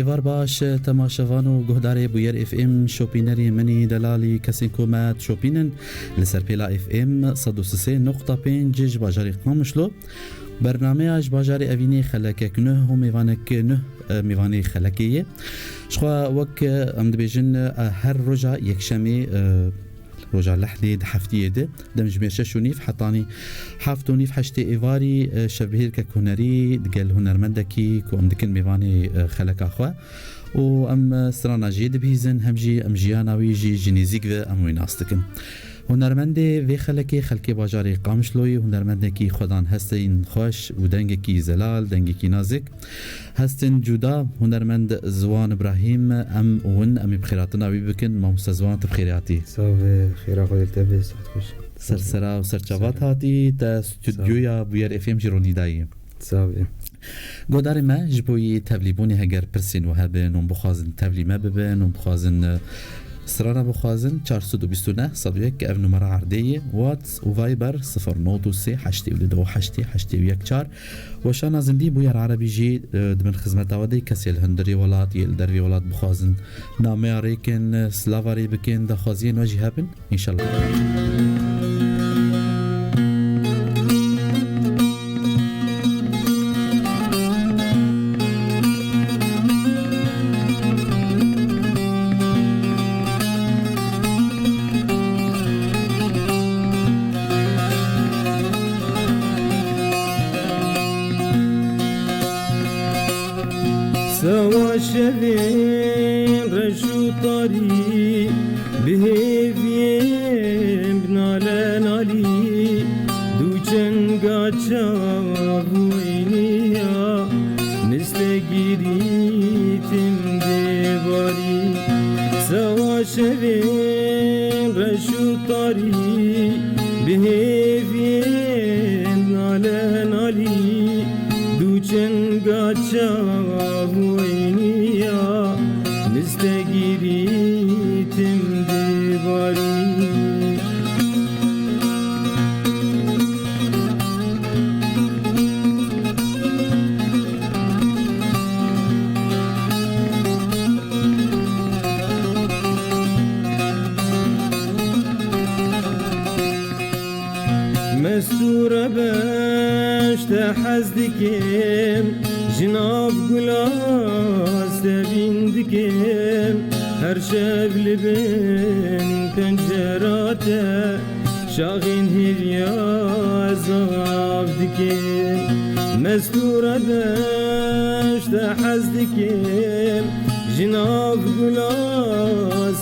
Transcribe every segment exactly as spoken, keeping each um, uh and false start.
Êvar baş, temaşevan û guhdarê Bûyer F M, şopînerê min î delalî, kesên ku me dişopînin li ser pêla F M sed û sê nokta pênc ji bajarê Qamişlo. Bernameya ji bajarê Evînê xelekek nuh û mêvanek nuh, e, mêvanê xelekê ye. Jixwe wek, e, em dibêjin, e, her roja yekşemê, e, roja lehlê di heftiyê de, demjimêr şeş û nîv hetanî heft û nîv heştê êvarî, e, şevbihêrkek hunerî digel hunermendekî ku em dikin mêvanê, e, xeleka xwe û em, e, strana jê dibihîzin, hem jî em jiyana wî jî ji nêzîk ve em wê nas dikin. Hunermendê vê xelekê, xelkê bajarê Qamişloyê, hunermendekî xwedan, hestên xweş û dengekî zelal, dengekî nazik. Hestên cuda, hunermend Ziwan Ibrahîm, em û win, em ê bi xêratina wî bikin. Mamoste Ziwan, tu bi xêrê hatî. Sax be, xêra Xwedê li te be, saet xweş. Ser sera û ser çavat hatî, te stûdyoya Bûyer F M jî ronî dayî. Sax be. Godarê me, ji bo yî tevlîbûnê heger pirsên we hebin, hûn bixwazin tevlî me bibin, hûn bixwazin, e, strana bixwazin, çar sed û bîst û neh sed û yek, ev numara erdê ye, WhatsApp û Viber sifir nod û sê heştê û du heştê heştê û yek çar. Weşana Zindî, Bûyer Erebî jî, e, di bin xizmeta we de, kesê li hundirê welat, yê li dervê welat bixwazin nameya rêkin, e, silava rê bikin, daxwaziyên we jî hebin, înşallah. Sewa şevên reş û tarî, bi hêviyên bi nale nalî, dû çenga çav weyniya, mistegirî tim dê barî. Sewa şevên reş û tarî, bi hêviyên nale nalî, dû çenga çav weyniya, mistegirî tim dê barî. Mestûre beş te hez dikim, ji nav gula sevîn dikim. Her şev li bin pencera te, şaxên hêviya zav dikim. Mestûre beş te hez dikim, ji nav gula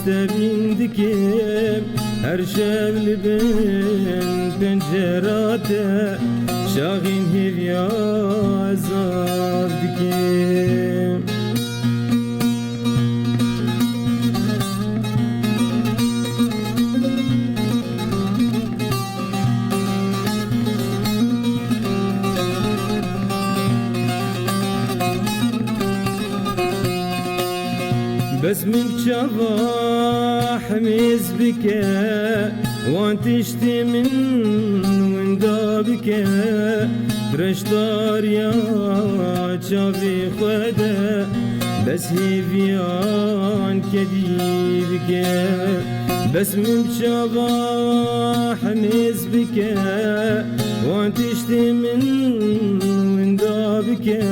sevîn dikim. Her şev li bin pencera te, şaxên hêviya zav dikim. Bes min bi çava hemêz bike, wan tiştê min winda bike, reşdariya çavê xwe de, bes hêviyan kedî bike. Bes min bi çava hemêz bike, wan tiştê min winda bike,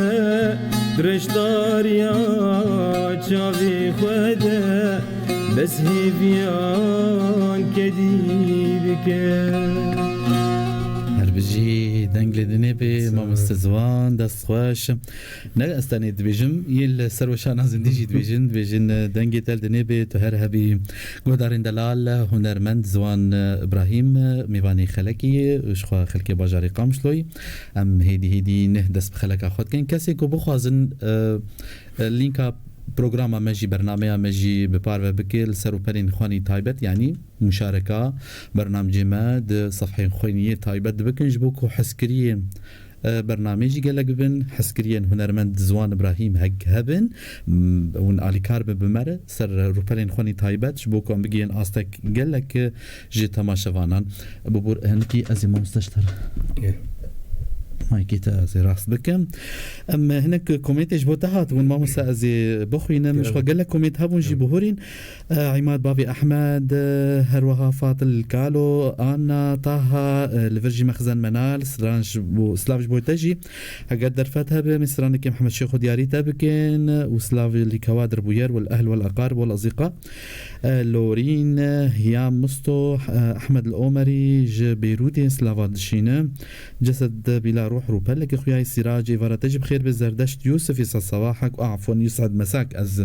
reşdariya çavê xwe de, bes hêviyan kedî bike. Her bijî, deng li dinê bê, Sağ ol. Mamoste Ziwan, dest xweş. Ne ez tenê dibêjim, yê li ser weşana Zindî jî dibêjin, dibêjin, e, dengê te li dinê bê, tu her hebî. Guhdarên delal, hunermend Ziwan, e, Ibrahîm, e, mêvanê xelekî ye, ji xwe xelkê bajarê Qamişloyê. Em hêdî hêdî neh dest bi xeleka xwe dikin. Kesê ku bixwazin, e, e, lînka programa me jî, bernameya me jî bi parve bike li ser û pelên xwenî taybet, yanî muşareka bernamecê me di sefheyên xweniyê taybet dibikin, ji bo ku hezkiriyên, e, bernameyê jî gelek bibin, hezkiriyên hunermend Ziwan Ibrahîm hek hebin, m, hûn alîkar bin bi me re ser rûpelên xwenî taybet, ji bo ku em bigihên astek gelek ji temaşevanan. Bibûr, hinikî ez ê mamoste ji te re. Ê. Maykê te ez ê rast bikim. Em hinek komentê ji bo te hatibûn, mamoste, ez ê bixwînim. Ji xwe gelek koment hebûn jî bihurîn. Eh, Îmad Bavî Ehmed, eh, her wiha Fatil Kalo, Anna, Taha, eh, li vir jî Mexzen Menal, stran ji bo, silav ji bo te jî. Heger derfet hebe, em ê stranekê Mihemed Şêxo diyarî te bikin û silav li Kewadir Bûyer, wel ehl, wel eqarib, wel azîqa. Eh, Lorîn, eh, Hiyam Musto, eh, Ehmed El Omerî ji Beyrûtê silava dişîne. Cesed bila ruh rûpelekê xuya yê Sîrac, êvara te jî bi xêr be. Zerdeşt Yûsifî, sed sewahek, afwan, Yusad Mesak, ez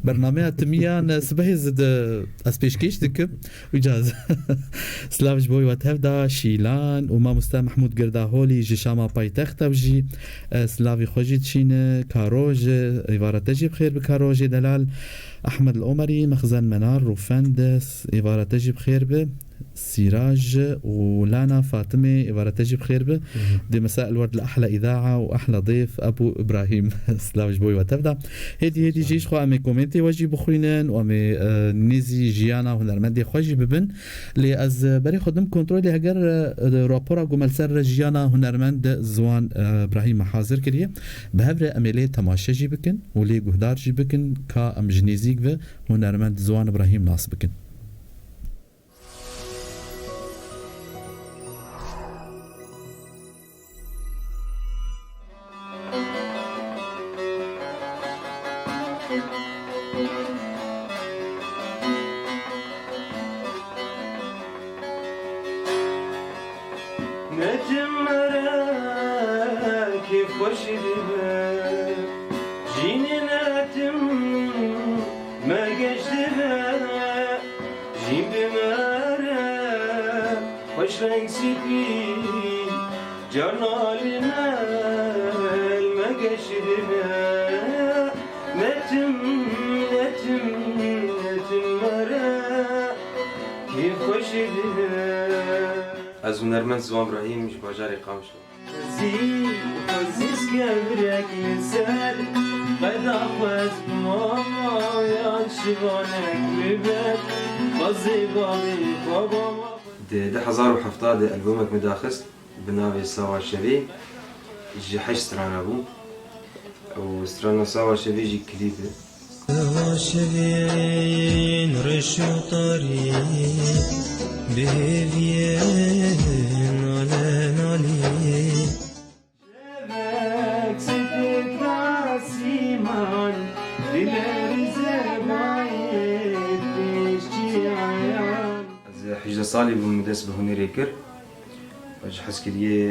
bernameya timiya ne sibehê zid, ez pêşkêş dikim. Uca ez silav ji bo we tevda, Şîlan û mamoste Mehmûd Girdaholî ji Şama paytext ew jî, e, silavî xwe jî dişîne. Karoj, êvara te jî bi xêr bi Karojê delal. Ehmed El Omerî, Mexzen Menar, Rûfend, êvara te jî bi xêr bi. Sîraj û Lana Fatimê, êvara te jî bi xêr bi. Dê mesa el werd li ehla îdaa û ehla dêf Ebû Îbrahîm. Silav ji bo we tevda. Hêdî hêdî jî ji xwe em ê komentê we jî bixwînin û em ê, e, nêzî jiyana hunermendê xwe jî bibin. Lê ez, e, berê xwe dim kontrolê heger, e, rapora ku me li ser jiyana hunermend Ziwan, e, Îbrahîm hazir kiriye. Bi hev re em ê lê temaşe jî bikin û lê guhdar jî bikin ka em ji nêzîk ve hunermend Ziwan Îbrahîm nas bikin. Netim mere kêf xweş dibe, jînê netim me geş dibe. Jîn bi me re xweş reng sipî, carna li me, li me geş dibe. Netim, netim, netim me re kêf xweş dibe. Ez hunermend Ziwan Brahîm ji bajarê Qamişlo. Xwezî, xwezî skevrek li ser qeda xwez bi mama yan şivanek li ber xwezê bavê xwe bama. Di du hezar û hevdeh de albomek min daxist bi navê Sawa Şevê, ji heşt strana bû û strana Sawa Şevê jî klîp e. Şevên reş û tarî, bi hêviyê nale nalî. Şevek sitik nasîman, dilerîze bayê pêşçiyayan. Ez hejdeh salî bûm, min dest bi hunerê kir. Ez ji hezkiriyê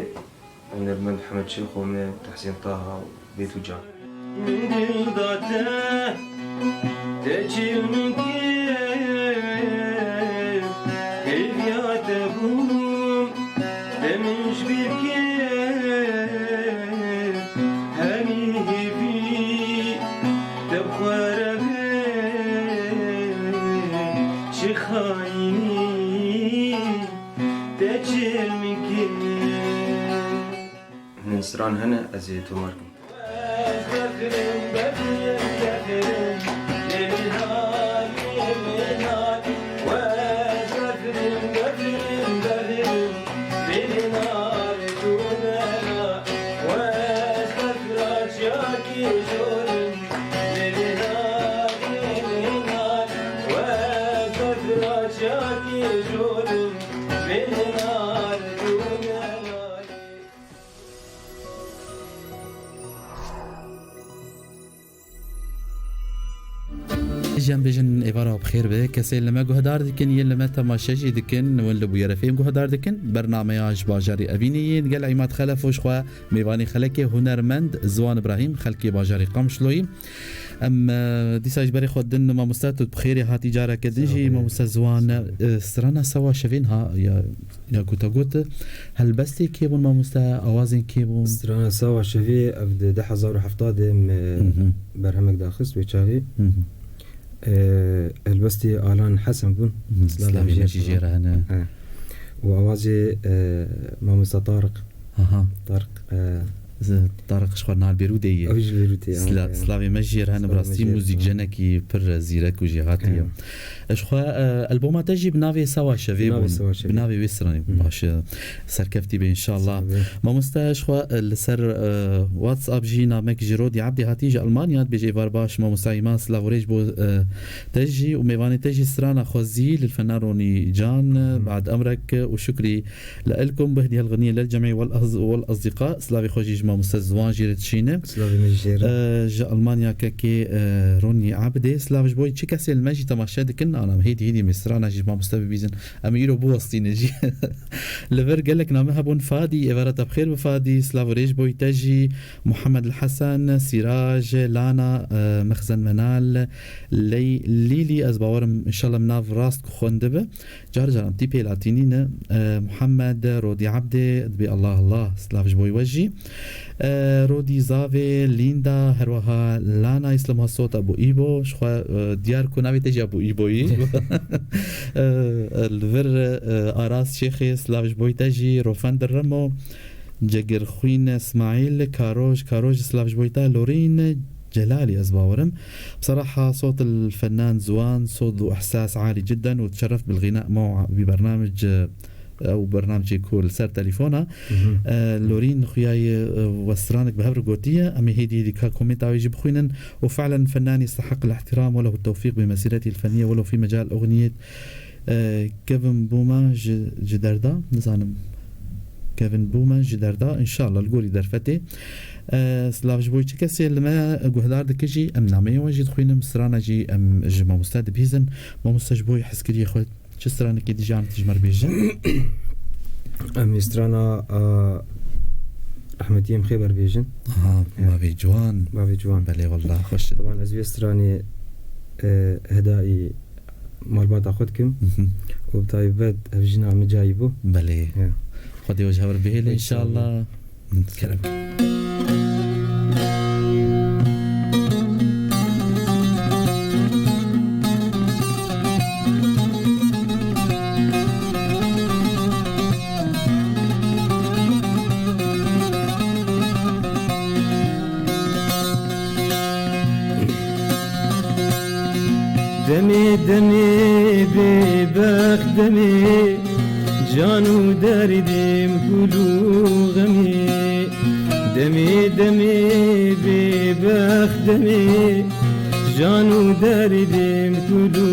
Hunermend Hemed Şêxo me, Tehsîn Taha û Bêtû Can. Min dil da te, te çil min kir, hêviya te bûm, te min ji bîr kir, hemî hêvî te bi xwe re bê, çi xayînî. Te çil min kir. Hin stran hene, ez ê tomar kim. Jî em bêjin êvara bi xêr be. Kesên li me guhdar dikin, yên li me temaşe jî dikin, win li bûyerê fêm guhdar dikin. Bernameya ji bajarê Evînê yê, gel Îmad Xelef û ji xwe mêvanê xelekê hunermend Ziwan Îbrahîm, xelkê bajarê Qamişloyê. Em, e, dîsa ji berê xwe din, mamoste, tu bi xêrê hatî careke din jî. Sağ ol. Mamoste Ziwan, sağ ol. E, strana Sawa Şevên ha, ya, ya ku te got, helbestê kê bûn, mamoste, awazên kê bûn? Strana Sawa Şevê, ev di du hezar û hevdeh de me Hı hı. berhemek daxist wê çaxê. Hı hı. E, helbestê Alan Hesen bûn. Hı, silavê me jî jê re hene. He. Û awazê, e, mamoste Tariq. Aha. Tariq, e, Tarık ji xwe nal Bêrûdê ye. Ew ji Bêrûtê ye, Sla-, ya. Slavê me jî, her Slavê me rastî jî, muzîk ya. Cenekî pir zîrek û jêhatî ye. Ya. Ji xwe, e, alboma te jî bi navê Sawa Şevê bûn. Bi navê wê stranê. Baş e. Serkeftî be înşallah. Sağ ol. Mamoste, ji xwe, e, li ser, e, WhatsApp jî namek ji Rodî Ebdî hatî ji Almanya, dibêje êvar baş, mamoste Îman, silav û rêj bo, e, te jî û mêvanê te jî strana xwezî li fenan Ronî Can, e, bad emrek, e, û şukrî لإلكم بهدي هالغنية للجميع والأص-، والأصدقاء. Silavê xwe jî ji mamoste Ziwan jî re dişîne. Silavê me jî jê re. E, ji Almanya kekê, e, Ronî Abdê. Silav ji bo çi kesê li me jî temaşe dikin. Anam hêdî hêdî mêstrana jî ji mamoste bibîzin. Em îro biwestîne jî. Li vir gelek name hebûn. Fadî, êvara te bi xêr bi Fadî. Silav û rêj bo te jî. Muhammed El Hesen, Sîraj, Lana, e, Mexzen Menal, Ley-, Lîlî, ez bawerim, înşallah min nav rast xwendibe. Car caran tîpê latînî ne. E, Muhammed, Rodî Ebdê, dibê Allah Allah, silav ji bo we jî. E, Rodî Zavê, Lînda, herweha Lana, Îslam Hasot, Ebû Îbo, ji xwe, e, diyar ku navê te jî Ebû Îbo yî. E, e, li vir, e, Aras Şêxê, silav ji bo te jî, Rofender Remo, Cegirxwîn Smaîl, Karoj, Karoj, silav ji bo te, Lorîn, Celalî, ez bawerim. بصراحة صوت الفنان زوان صوت ذو إحساس عالي جدًا، وتشرفت بالغناء معه ببرنامج، أو برنامجك هو لسر تليفونا. Mhm. آه، لورين خوياي، آه، وسترانك بهبر قوتية، أمي هيدي هيدي كا كومنت أو يجي بخوينن، وفعلًا فنان يستحق الاحترام وله التوفيق بمسيرته الفنية ولو في مجال أغنية. E, Kevin Bûme ji, ji derda, nizanim. Kevin Bûme ji derda, înşallah li gorî derfetê. E, silav ji bo çi kesê li me guhdar dike jî, em nameyê we jî dixwînim, strana jî em ji mamoste dibihîzin. Mamoste ji bo hezkiriyê xwe çi stranekê dîjan tu ji me re bêje? Em ê strana, e, rehmetiyê em xê berbêjin. Aha, ya. Bavê ciwan. Bavê ciwan. Belê, wallah, xweş. Teban ez vê stranê, e, hedayî malbata xwe dikim. Mhm. Û bi taybet ev jina min cayî bû. Belê. Ya. Xwedê we ji hev re bihêle înşallah. Kerem. Demê demê bêbext demê, can û derdê min kul û xemê. Demê demê bêbext demê, can û derdê min kul û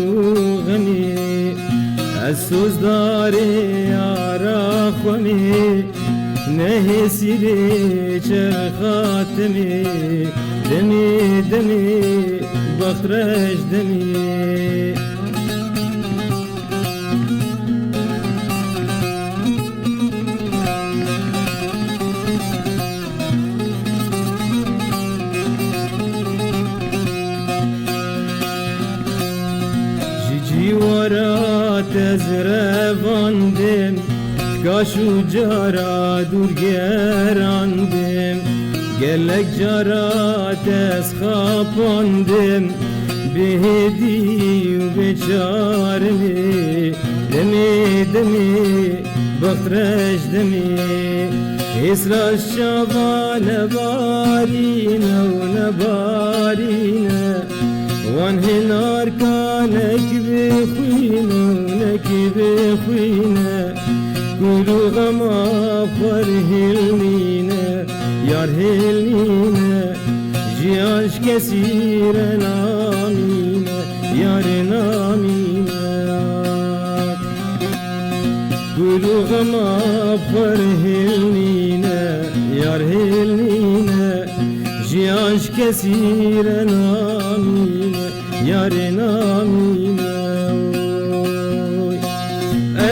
xemê. Ez sozdarê yara xwe me, nehêsî lê çerxa temê, demê demê bext reş demê. Ji cîwara te ez revandim, kaş û cara dûr gerandim. Gelek cara te ez xapandim, bêhêdî û bêçarimê, demê demê bext reş demê. Hêsra ji çava nebarîne û nebarîne, wan hinarka nek bixwîne û nek bixwîne. Kul û xema xwe re hêl nîne, yar hêl nîne. Jiyan ji kesî re namîne, yar namîne. Kul û xema xwe re hêl nîne, yar hêl nîne. Jiyan ji kesî re namîne, yarê namîne. Oy.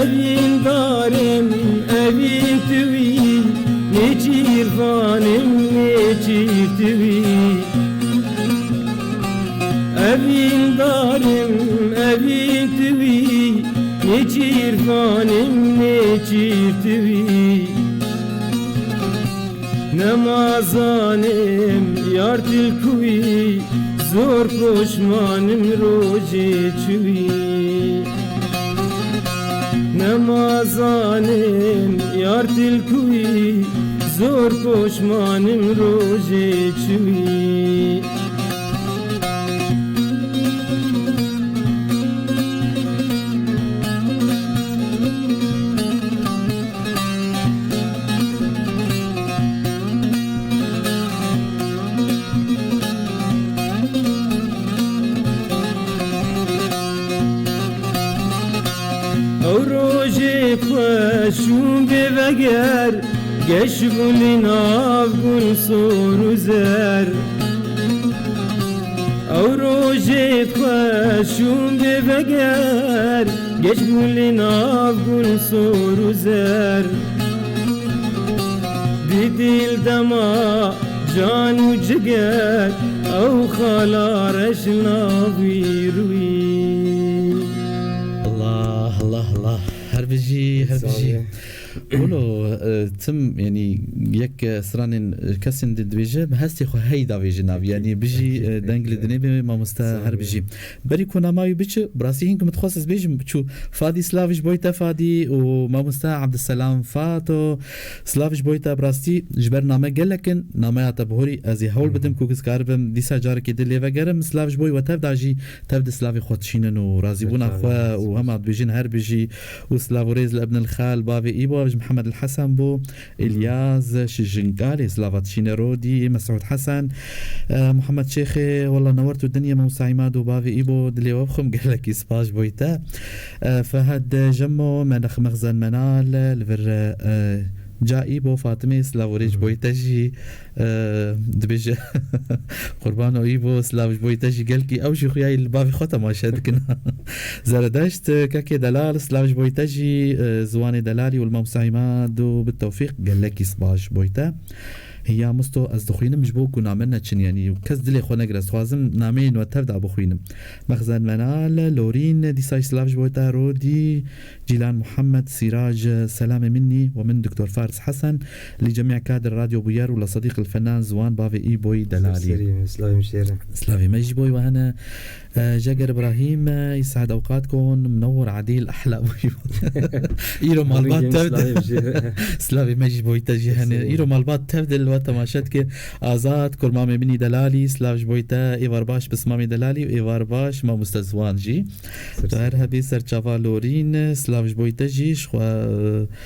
Evîn darê min, evîn tu wî, nêçîrvan im, nêçîr tu wî. Evîn darê min, evîn tu wî, nêçîrvan im, nêçîr tu wî. Nema zanim yar til kuî, zor poşmanim rojê çûî. Nema zanim yar til kuî, Zor poşmanim rojê çûyî. Ew rojê xweş û bêveger, geş bû li nav gul sor û zer. Ew rojê xweş û bêveger, geş bû li nav gul sor û zer. Di dil dema can û ciger, ew xala reş nav wî rûyî. Allah, Allah, Allah. Her bijî, her bijî. Wilo, e, tim, yanî, yek, e, stranên, e, kesên di dibêje, bi hestê xwe hey davêje navî. Yanî, bijî, e, deng li dinê be, mamoste, her bijî. Berî ku nama wî biçi, bi rastî hîn ku min dixwest ez bêjim, çû Fadî, silav ji bo te Fadî û mamoste Abdulselam Fato, silav ji bo te, bi rastî ji ber name gelek in, nameya te bihorî, ez ê hewl bidim ku ez karibim dîsa carekê din lê vegerim, silav ji bo we tev da jî, tev di silavê xwe dişînin û razîbûna xwe û hema dibêjin her bijî û silav û rêz li Ibn el Xal, bavê Îbo, ji Mihemed el Hesen bû, Îlyas, ji Jinkalê silava dişîne Rodî, Mesûd Hesen, e, Mihemed Şêxê, wela newert û dinya Mewsa Îmad û bavê Îbo, dilê we bixwim, gelekî spas ji bo te. E, Fehad Jemo, Menex Mexzen Menal, li vir, e, Ca Îbo, Fatimê, silav û rêz ji bo te jî. Eee, dibêje, Qurbano Îbo, silav ji bo te jî gelkî, ew jî xuya li bavê xwe temaşe dikin. Zeredeşt, kekê delal, silav ji bo te jî, eee, ziwanê delalî û li Mam Saîmad û bi tewfîq gelekî spas ji bo te. Hiya Misto, ez dixwînim ji bo ku name neçin, yanî kes dilê xwe negire, ez dixwazim nameyên we tev da bixwînim. Mexzen Menal, Lorîn, dîsa jî silav ji bo te, Rodî, Cîlan Muhammed, Sîrac, selamê min nî, we min Doktor Faris Hesen, li cemî kadir Radyo Bûyer û li Sedîq el Fenan Ziwan bavê Îboyî Delalî. Serserî, silavê min şêr e. Silavê me jî boy we hene. E, Jeger Ibrahîm, e, Îsad Ewqat Kon, Minewwer Adîl, Ehla boy we. Îro malbat tev de. Silavê min şêr e. Silavê me jî boy te jî hene. Serserî. Îro malbat tev de li we temaşe dike. Azad, kurmamê min î Delalî, silav ji boy te, êvar baş Bismamê Delalî û êvar baş Mamoste Ziwan jî. Ser Her hebî serçava Lorîn, silav ji bo te jî, ji xwe, e,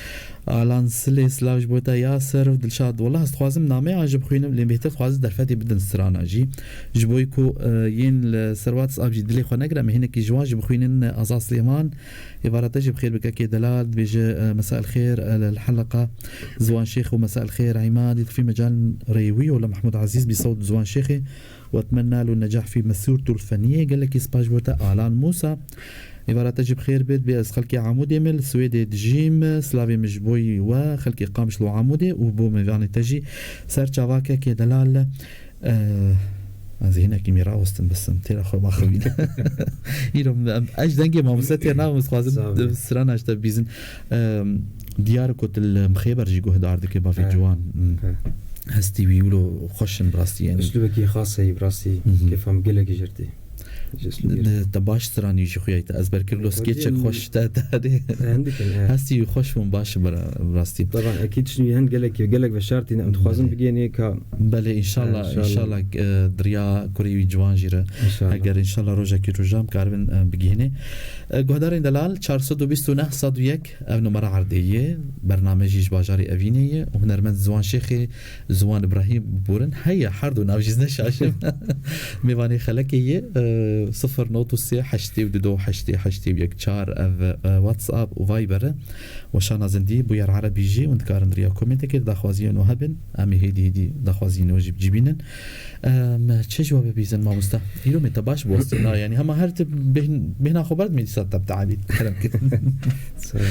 Alan Silê, silav ji bo te Yasir û Dilşad. Wela ez dixwazim nameya jî bixwînim, lê bêhtir dixwazim derfetê bidin strana jî. Ji bo ku, e, yên li ser WhatsApp jî dilê xwe negire, em hinekî ji wan jî bixwînin, e, Azad Silêman, êvara te jî bi xêr bike kê delal, dibêje, e, Mesa el xêr, e, el heleqa Ziwan Şêx û Mesa el xêr Îmad, dixfî mecal rêwî û li Mehmûd Ezîz bî sewt Ziwan Şêxê. وأتمنى له النجاح في مسيرته الفنية. Gelekî spas ji bo te Alan Musa. Êvara te jî bi xêr bê, dibê ez xelkê Amûdê me, li Swêdê dijîm, silavê min ji bo we, xelkê Qamişlo Amûdê û bo mêvanê te jî. Ser çavake kê delal, e, ez hinekî mî rawestin bisim, têra xwe maxivîne. Îro em, ez ji dengê mamoste têr nabim, ez dixwazim strana ji te bibîzin. E, diyar ku tu li Mixêber jî guhdar dike bavê ciwan. Hestî wî wilo xweş in bi rastî, yanî. Uslubekî xas heye bi rastî. Kêfa min gelekî jêr tê. Ji uslubê. Te baş stranî jî xuya te ezber kir, wilo skêçek xweş te darê. Hindik in, he. Hestî wî xweş bûn, baş in bi rastî. Taban, ekîd şinî hin gelek, gelek veşartî ne, em dixwazin bigênê ka. Belê, înşallah, înşallah, e, diriya kurê wî ciwan jî re. Înşallah. Eger înşallah rojekî rojan em karibin, e, bigihînê. E, guhdarên delal, çar sed û bîst û neh sed û yek, ev numara erdê ye. Bername jî ji bajarê Evînê ye û hunermend Ziwan Şêxê, Ziwan Îbrahîm Borin heye, her du nav jî ez neşaşim. Mêvanê xelekê ye, e, sifir not û sê heştê û du do heştê heştê û yek çar, ev, e, WhatsApp û Viber e. Weşana zindî, Bûyer Erebî jî, hûn dikarin di riya komêntekê de daxwaziyên we hebin. Em ê hêdî hêdî daxwaziyên we jî bicîbînin. Em, çi ji we bibîzin, mamoste? Îro me te baş bostîna, yanî hema her tu bêhn-, bêhna xwe berdimê dîsa te bi teabî kerem kir. Sağ ol.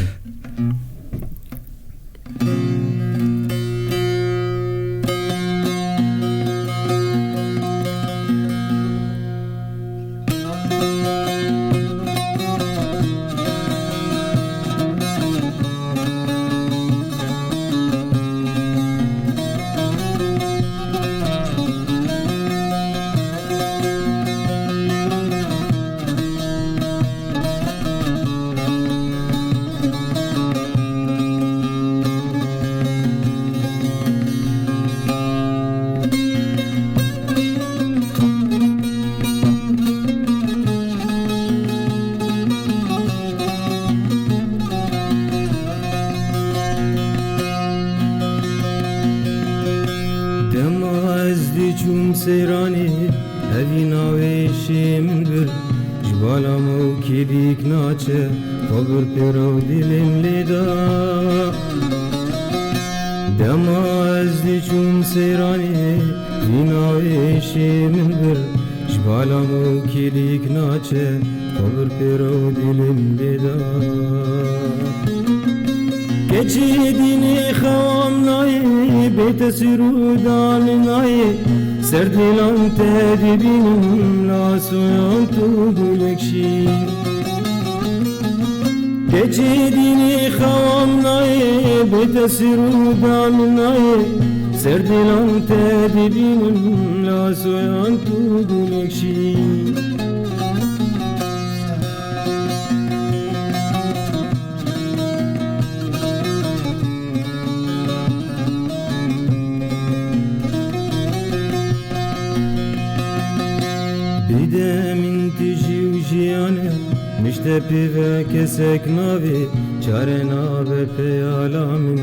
Çûm seyranê, evî navê şê min bir. Ji bala me û kêlîk naçe, xwe bir pêra û dilê min lê da. Dema ez diçûm seyranê, vî navê şê min bir. Ji bala me û kêlîk naçe, xwe bir pêra û dilê min lê da. Keçê dînê xewam nayê, bê teswîr û dan nayê. Ser dilan te dibînim, la soyan tu gulek şî. Keçê dînê xewam nayê, bê teswîr û dan nayê. Ser dilan te dibînim, la soyan tu gulek şî. Bide min tijî û jiyane, mişte pê ve kesek navê, çare nabe peyala min,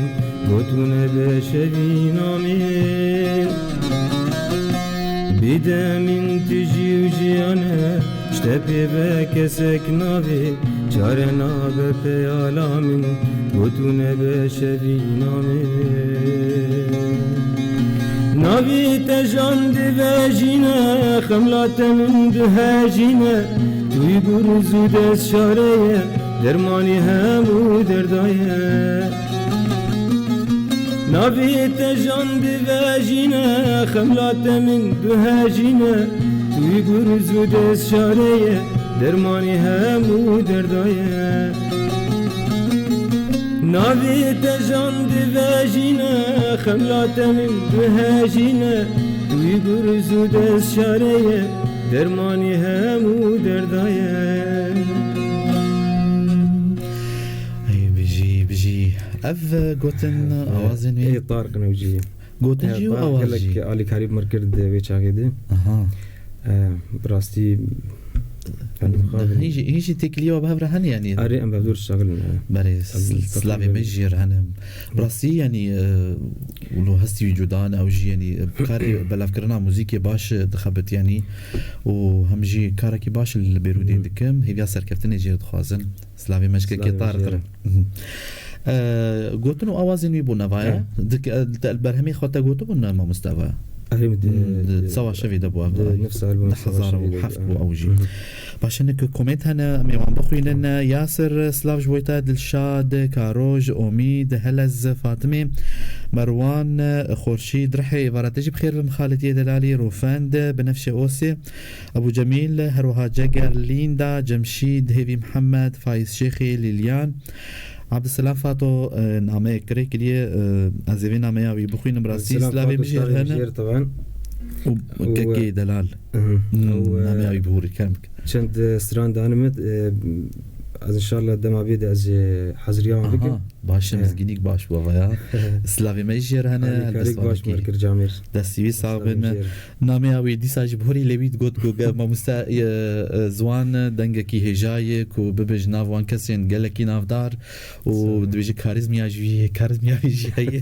gotûne be şevîna min. Bide min tijî û jiyane, işte pê ve kesek navê, çare nabe peyala min, gotûne be şevîna min. Navê te jan divejîne, xemla te min dihejîne, tu yî gurz û dest şare ye, dermanî hemû derda ye. Navê te jan divejîne, xemla te min dihejîne, tu yî gurz û dest şare ye, dermanî hemû derda ye. Navê te jan divejîne, xemla te min dihejîne, tu yî gurz û dest şare ye, dermanî hemû derda ye. Ey bijî, bijî. Ev, e, gotin, e, awazên wî. Ê Tarq Newcî. Gotin jî û awaz jî. Gelek alîkarî bi mir kir di wê çaxê de. Aha. E, bi rastî, yani, hîn jî, hîn jî têkiliya bi hev re hene, yani. Erê, em bi hev dûr şaxilin, e. Belê, em slavê me jî re hene. Bi rastî, yani, e, wilo hestî wî cuda ne, ew jî, yani, e, karê belavkirina muzîkê baş, e, dixebit, yani, û hem jî karekî baş li Bêrûdê dikim, hêviya serkeftinê jê dixwazin. Slavê me ji kekê Tarq re. Eee, gotin û awazên wî bû nava ye. Dik-, e, te li berhemê xwe te gotibûn ne mamoste eva? Erê, di, Hmm, di, di Sawa Şevê de bû eva. Di nifsa albûm Sawa Şevê de bû, ha. Di hezar û heft bû ew jî. Hı hı. Başe, nik komênt hene, em ê wan bixwînin. Yasir, silav ji bo te, Dilşad, Karoj, Omîd, Helez, Fatimê, Merwan, Xorşîd, Rihê, êvara te jî bi xêr ve, Mixaletiyê Delalî, Rofend, Binefşe Osê, Ebû Cemîl, her wiha Ceger, Lînda, Cemşîd, Hêvî Mihemed, Fayîz Şêxê, Lîlyan, Abdulselam Fato, e, nameyek kirê kiriye, e, ez ê vê nameya wî bixwînim, rastî Abdulselam slavê Fato, min jê slavê min hene. Jê re taban. Û Û, kekê e, Delal. Hı hı. Hmm, Û, e, nameya wî bihûrî kerem. Çend, e, stran dane min, e, ez inşallah dema vê de ez ê heziriya wan bikim. Aha, baş e, E. Mizgînîk baş bû ava ya. Slavê me jê re hene, Alîkarîk baş destvanekî. Merkir Camêr. Destî wî sax bin. Slavê jê re. Nameya wî dîsa jî bihûrî lê wî digot ku ge-, mamoste, e, e, ziwan dengekî hêja ye ku bibe ji nav wan kesên gelekî navdar û Sağ ol. Dibêje karizmiya jî, karizmiya wî jî heye.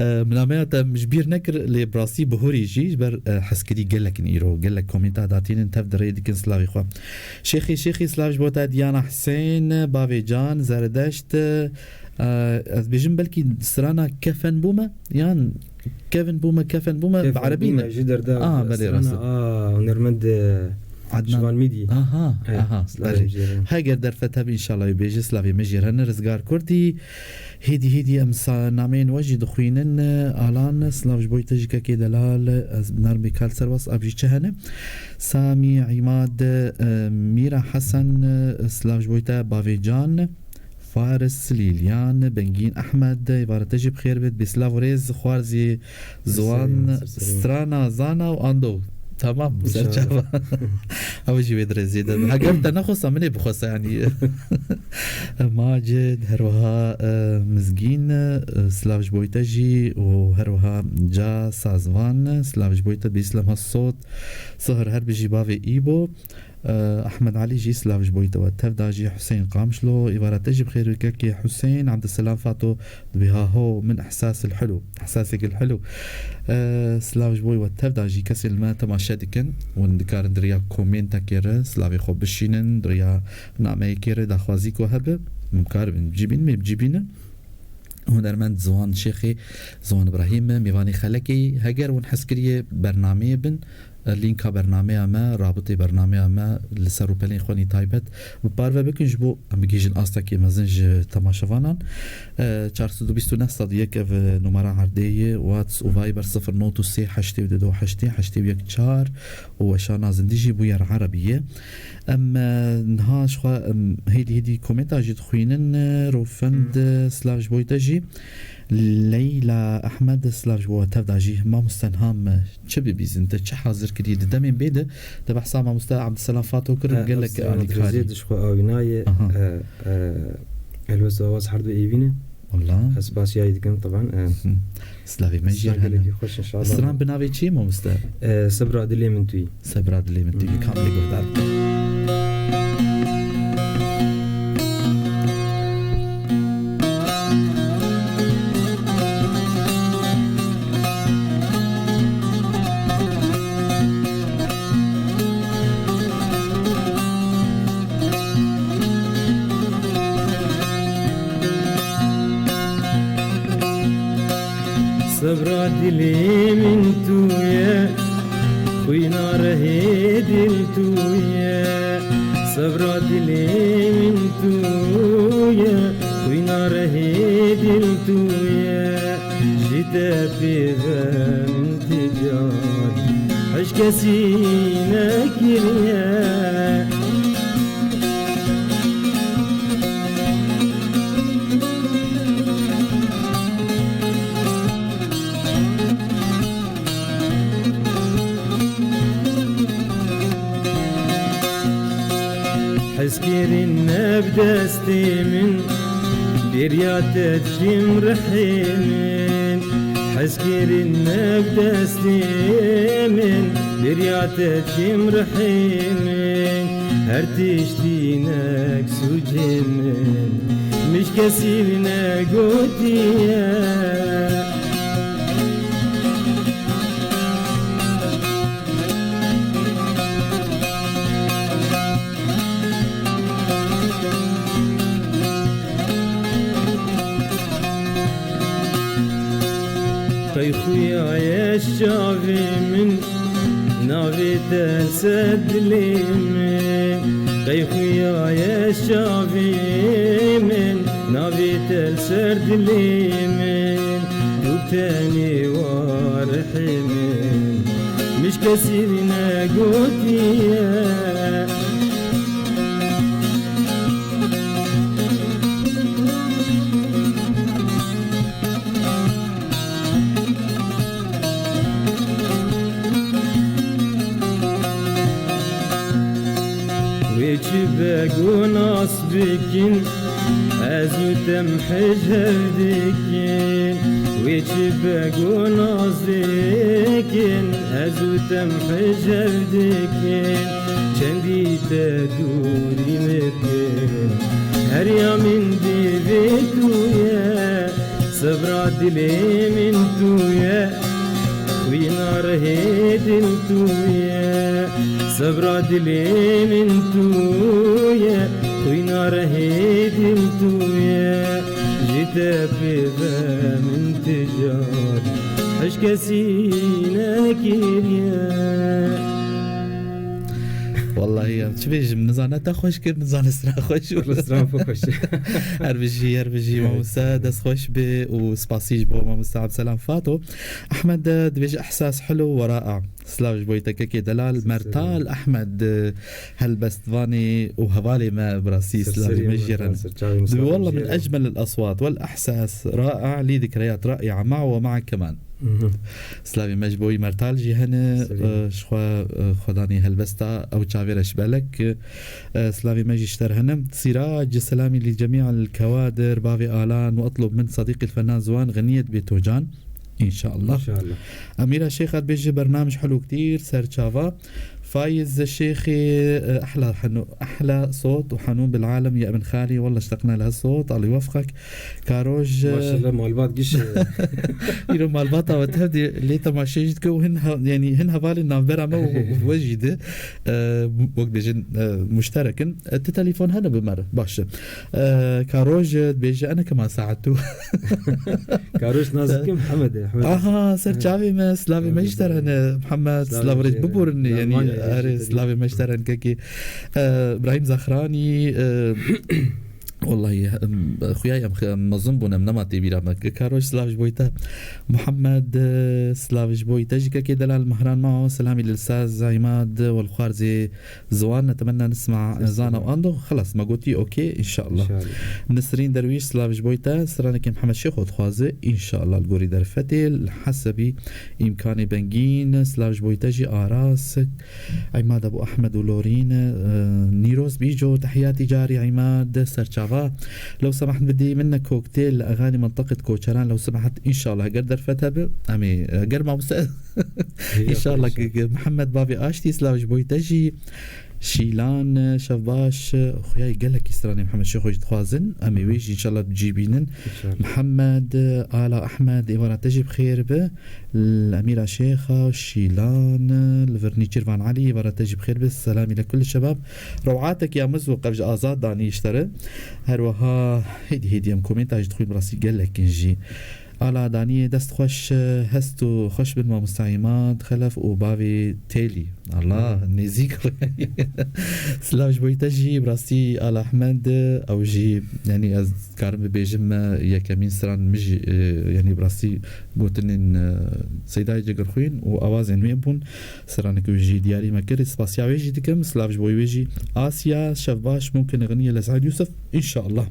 E, min nameya te ji bîr nekir, lê bi rastî bihûrî jî ji ber, e, hezkirî gelek in îro, gelek komîta datînin tev dirê dikin slavê xwe. Şêxî, Şêxî, slav ji bo te, Diyana Husên, Bavê Can, Zerdeşt, e, ez bêjim belkî strana Kefen bûme, yan Kevin bûme, Kefen bûme, bi Kefen erebî bûme, ne? Ji derda Ah, belê, strana, rast e. Ah, hunermend, e, Adnan. Şivan Mîdî. Aha, He, aha, slavê belê. Jê re. Heger derfet hebe, înşallah, wê bêje, slavê me jê re ne, Rizgar Kurdî. Hêdî, hêdî em sa-, nameyên we jî dixwînin. Alan, silav ji bo te jî kekê Delal, ez bi nermî kal ser was, ab jî çi hene? Samî, Îmad, e, Mîra Hesen, e, silav ji bo te, Bavê Can. Faris, Lîlyan, Bengîn, Ehmed, êvara te jî bi xêr bêt. Bê silav û rêz, xwarzî ziwan, Serserî, serserî. Strana, zana û ando. Tamam, ser çava. Ew jî wê dirêzî de. Heger te nexwesta, min ê bixwesta, yanî. Macid, her wiha, e, Mizgîn, e, silav ji bo te jî û her wiha Ca Sazvan, silav ji bo te, Bîslem Hesot, Sihir, her bijî bavê Îbo. Eh, Ahmed Alî jî silav ji bo te we tev da jî Huseyîn Qamişlo. Îvara te jî bi xêr bike kê Huseyîn Abdulselam Fato dibê ha ho min ihsas el hulu. Ihsasek el hulu. Eh, silav ji bo we tev da jî kesên li me temaşe dikin. Hûn dikarin di riya komentekê re silavê xwe bişînin, di riya nameyekê re daxwazî ku hebe. Min karibin bicîbîn, me bicîbîne. Hunermend Ziwan Şêxê, Ziwan Îbrahîm, mêvanê Xelekê, heger hûn hez kiriye bernameyê bin, lînka bernameya me, rabitê bernameya me li ser rûpelên xwe nî taybet bi parve bikin, ji bo em bigihîjin astekê mezin ji temaşevanan. E, çar sed û bîst û neh sed û yek ev numara erdê ye, WhatsApp û Viber sifir not û sê heştê û du heştê heştê û yek çar û weşana zindî jî bûyer erebî ye. Em, e, niha ji xwe, em, hêdî hêdî komenta jî dixwînin, e, Rofend, Hmm. e, silav ji bo te jî. Leyla Ehmed, silav ji bo we tev da jî. Mamoste niha em çi bibîzin? Te çi hazir kiriye? Di demên bê de, te behsa mamoste Abdulselam Fato kir, E, gelek Abdulselam alîkarî. Abdulselam ji xwe awînaye, Aha. e, e, helwest û awaz her du êvî ne. Wala. Ez spasiyayî dikim, teban, e, Hı. Silavê me jî Silav hene. Gelekî xweş, inşallah. Stran bi navê çi ye, mamoste? E, Sebra dilê min tu yî. Sebra dilê min tu yî. Hı. Kamilê guhdar. Sebra dilê min tu ye, xwîna rehê dil tu ye. Sebra dilê min tu ye, xwîna rehê dil tu ye. Ji te pê ve min ti car hişkesî nekiriye. Hezkirin ne bi destê min, bêriya te dikim rihê min. Hezkirin ne bi destê min, bêriya te dikim rihê min. Her tiştî nek sûcê min, min ji kesî negotiye. Qey xuya ye çavê min, navê te ser dilê min. Qey xuya ye çavê min, navê te ser dilê min. Tu tenê warihê min, min ji kesî negotiye. Wê çi be ku nas bikin, ez û te em hej hev dikin. Wê çi be ku nas dikin, ez û te em hej hev dikin. Çendî te dûrî min kin, her ya min divê tu ye. Sebra dilê min tu ye, xwîna rihê dil tu ye. Sebra dilê min tu ye, xwîna rihê dil tu ye. Ji te pê ve min ti car hej kesî nekiriye. Wallahî em çi bêjim, nizane te xweş kir, nizane stran xweş bû. Stran xweş. Her bijî, her bijî, Evet. Mamoste, dest xweş be û spasî ji bo mamoste Abdulselam Fato. Ahmed, e, dibêje ihsas hilo we ra'a. Silav ji bo te kekê delal. Silav. Mertal Ahmed, e, helbestvanê û hevalê me bi rastî Ser silavê serî me Mertal, jê re ne. Ser çavê min Dibê silavê walla jê min re. Ecmel el aswat wel ihsas ra'a lî dikreyat ra'a ma we ma keman. Mhm. Silavê me ji bo wî Mertal jî hene, Serî. e, ji xwe, e, xwedanê helbesta ew çavê re ji belek, e, silavê me jî ji te re hene. Sîrac, selamî li cemî el kewadir, bavê Alan û etlob min sedîqî el fenan Ziwan Xeniyet Bêtocan. Înşallah. Înşallah. Emîra Şêx dibêje bernamij helo ktir, ser çava. فايز الشيخي، آه، أحلى حنو-، أحلى صوت وحنون بالعالم يا ابن خالي، والله اشتقنا لهالصوت، الله يوفقك. Karoj, e, Maşallah, malbat giş. Îro malbata we tevdî lê temaşe jî dike û hin ha-, yanî hin hevalên navbera me û we jî di, e, wek bêjin, e, muşterek in. E, ti telefon hene bi me re? Baş e. E, Karoj, e, dibêje, ene kema saet tu. Karoj nazik kim? Hemed e, Hemed. Aha, ser çavê me, slavê me jî ser hene. Mihemed, silav rêz biborin, yanî, erê, silavê me ji te re hene kekê. E, Îbrahîm Zexranî, e, Wellahî, em, xuya em xe-, em mezin bûn, em nema tê bîra me. Karoj, silav ji bo te. Muhammed, e, silav ji bo te jî kekê delal. Mehran Mao, selamî li Saz, Îmad, welxwarzê ziwan, netemenna nisma, e, zana û ando. Xelas, me gotî, okê, înşallah. Înşallah. Nisrîn Derwîş, silav ji bo te. Stranekê Mihemed Şêxo dixwaze, înşallah, li gorî derfetê, li hesebî îmkanê bengîn, silav ji bo te jî. Aras, Îmad Ebû Ehmed û Lorîn, e, Nîroz Bîco, tehiyatî carî Îmad, serçava. Lew semaht bidî min ne koktêl li eganî mintaqet koçeran, lew semaht înşallah eger derfet hebe, em ê, eger mamoste, înşallah. Mihemed Bavê Aştî, silav ji bo te jî. Şîlan, şev baş, xuya gelekî stranê Mihemed Şêxo jî dixwazin, em ê wê jî înşallah bi cî bînin. Înşallah. Mihemed, Ala Ehmed, êvara te jî bi xêr be. L-, Emîra Şêxa, Şîlan, li vir Nîçîrvan Elî, êvara te jî bi xêr be. Selamî li kul şebab. Rewateke ya min zû qev ji Azad danî ji te re. Her wiha hêdî hêdî em komênta jî dixwîn, bi rastî gelek in jî. Ala daniyê, dest xweş, hest û xweş bin mamosta Îmad Xelef û bavê Têlî. Allah, nêzîk. Silav ji bo te jî, bi rastî Ala Ehmed, ew jî, yanî ez dikarim bibêjim, me yekemîn stran min jî, e, yanî bi rastî gotinên, e, Seydayê Cigirxwîn û awazên wê bûn. Stranek wî jî diyarî me kir. Spasiya wê jî dikim. Silav ji bo wê jî. Asya, şev baş, mumkin xeniye li Seîd Yûsif. Înşallah.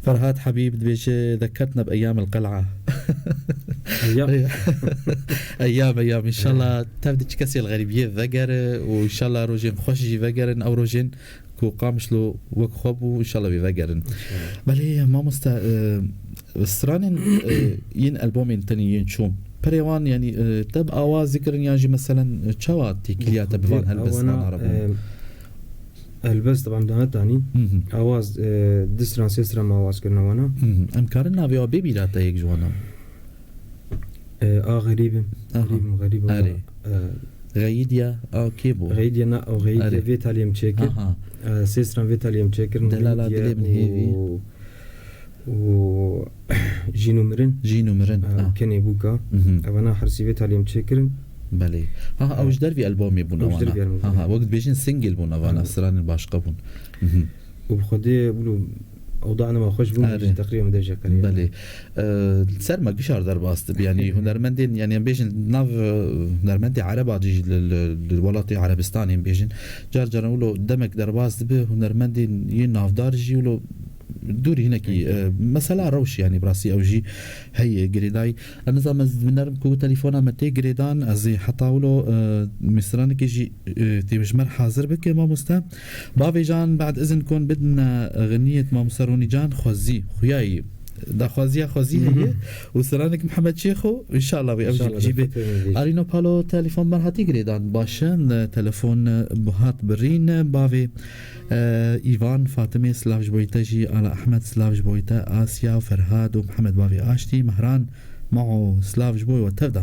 Ferhat Habîb dibêje, "Zekkertna bi eyyam el qel'a." Eyyam. Eyyam, eyyam. Înşallah tev di çi kesê li xerîbiyê vegere û înşallah rojên xweş jî vegerin. Ew rojên ku Qamişlo wek xwe bû, înşallah wê vegerin. Înşallah. Belê, mamoste, e, stranên, e, yên albomên tenê yên çûn. Perê wan, yanî, e, te bi awaz dikirin yan jî meselen, e, çawa têkiliya te bi van helbestana re bû? Helbest, taban, dane tanî. Hı hı. Awaz, e, du stran, sê stran me awaz kirine wana. Hı hı. Em karin navê wa bê bîra te yek ji wana? E, a xerîbim. Aha. Xerîbim, xerîbim. Erê. E, Xeyîdiya, a kê bû? Xeyîdiya, na, o Xeyîdiya. Erê. Vê taliyê em çêkir. Aha. E, sê stran vê taliyê em çêkirin. Delala dilê min hêvî. Û Jîn û mirin. Jîn û mirin, ha. Kenê bûka. Mhm. Evana her sî vê taliyê em çêkirin. Belê. Ha, ha, ew ji dervî albomê bûn. Ew ji dervî albomê bûn. Ha, ha, wek dibêjin single bûn evana, stranên başqa bûn. Mhm. Û bi xwedê, wilo, ewda nema xweş bûn, erê, jî teqrîben min dev jê qeriya. Belê. E, ser me gişar derbas dibe, yanî hunermendên, yanî em bêjin nav, e, hunermendê Ereba jî li, li, li welatê Erebistanê em bêjin. Car caran wilo demek derbas dibe, hunermendên yên navdar jî wilo dûrî hinekî, e, mesela rewş, yanî bi rastî ew jî heye girêdayî. Ez nizanim, ez dibinerim ku telefona me tê girêdan, ez ê heta wilo, e, stranikê jî, e, tê ji me re hazir bike, mamoste. Bavê can, bad izin kon bidin, e, xeniyet mamoste Ronî can, xwezî, xuyayî. Daxwaziya xwezî heye û stranek Mihemed Şêxo, înşallah wê ew jî bicîbe. Arîno Palo, telefon me hatî girêdan. Baş e, telefon, e, hat birîn, bavê E, Îvan, Fatimê, silav ji bo te jî, Ala Ehmed, silav ji bo te, Asya, Ferhad û Mihemed bavê Aştî, Mehran, Mao, silav ji bo we tevda.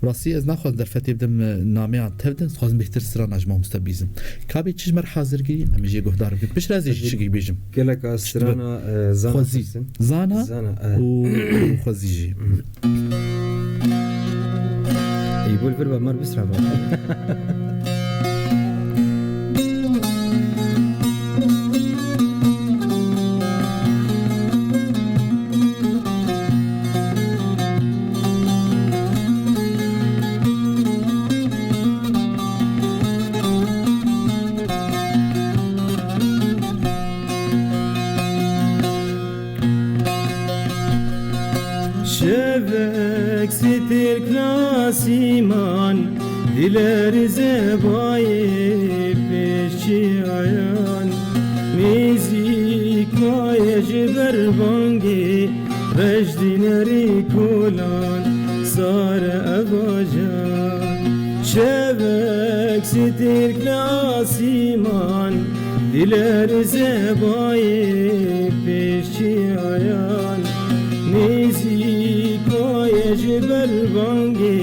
Rastî ez naxwazim derfetê bidim, e, nameya tevde, ez dixwazim bêhtir strana ji mamoste bîzim. Kabê çi ji me re hazir kirî, em ê jê guhdar bikin. Piştre ez ê jî çikî bêjim. Gelek a strana, e, Zana Xwezî. Xwezî. Zana, e. Û, û Xwezî jî. Ey, bul vir be, mar bisra be. Şevek stêrk nasîman, dilerze bayê pêşçiyan. Nêzîk maye ji ber bangê, rej dinerî kolan, sare evajan. Şevek Stêrk li asîman, dilerze bayê pêşiyayan. Nêzîka ye ji belbangê,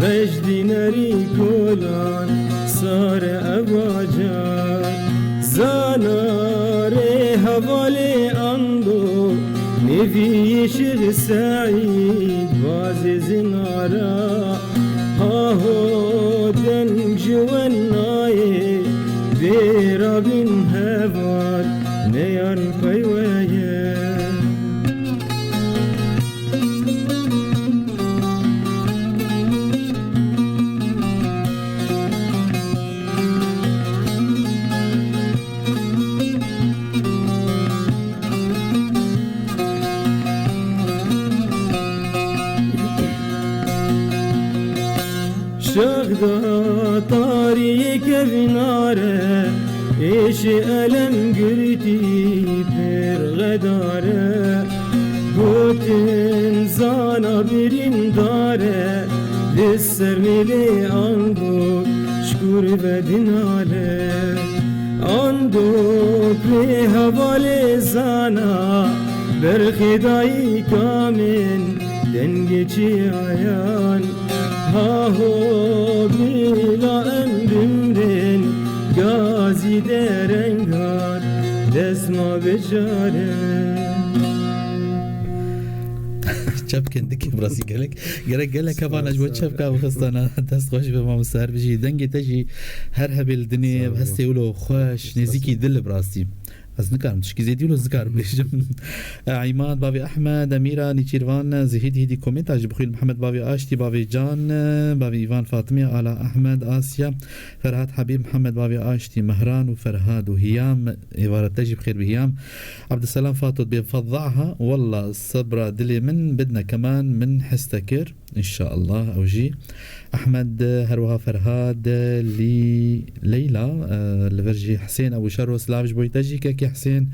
reş dînerî kolan, sare evacan. Zanarê hevalê ando, nêvî Şêx Seîd, bazê zinara. Haho deng ji we nayê, bêra bin heval, neyan pey we ye. Şexda tariyê kevnare, êşê elem girtî pêr xedare. Gotin zana birîndare, li ser mêlê ango şkûr ve dinale. Ando pê hevalê zana, berxê dayika min dengê çiyayan. Haho bila em bimrin, gazî derengan dest ma bicarin. Çepkin dikî, bi rastî gelek, gerek gelek hevala ji bo çepka bixistana. Dest xweş be mamoste, her bijî. Dengê te jî her hebê li dinê, hestê wilo xweş, nêzîkî dil, bi rastî. Ez nikarim tişkî zêdî wilo, ez nikarim bêjim. Îmad, bavê Ehmed, Emîra, Nîçîrvan, Zihîd, Hîdî, Komêta jî bixwîn, Mihemed, bavê Aştî, bavê Can, bavê Îvan, Fatimiye, Ala, Ehmed, Asya, Ferhat, Habîb, Mihemed, bavê Aştî, Mehran û Ferhad û Hiyam, êvara te jî bi xêr be Hiyam. Abdulselam Fato dibê, fezzaha, walla sebra dilê min bidne keman, min his te kir. Înşallah ew jî. Ehmed, her wiha Ferhad, Lî-, Leyla, e, li vir jî Hisên Ebû Şero, silav ji bo te jî, kekê Hisên,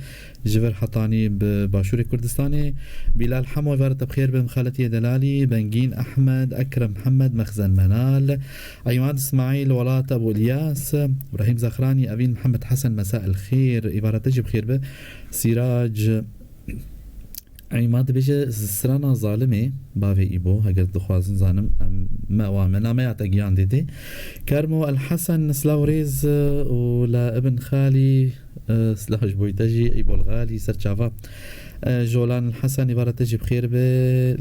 ji vir hetanî bi Başûrê Kurdistanê. Bîlal Hemo, êvara te bi xêr be, Mixaletiyê Delalî, Bengîn Ehmed, Ekrem Mihemed, Mexzen Menal, Eymad Îsmaîl, Welat Ebû Îlyas, Îbrahîm Zexranî, Evîn Mihemed Hesen, Mesa el Xêr, êvara te jî bi xêr be. Sîrac, Ey, ma dibêje strana Zalimê, bavê Îbo, heger dixwazin zanim, em me ewa me nameya te giyan dêdê. Kermo El Hesen, silav û rêz, û la Ibn Xalî, e, silav ji bo te jî, Îbo El Xalî, ser çava. E, Jolan El Hesen, êvara te jî bi xêr be,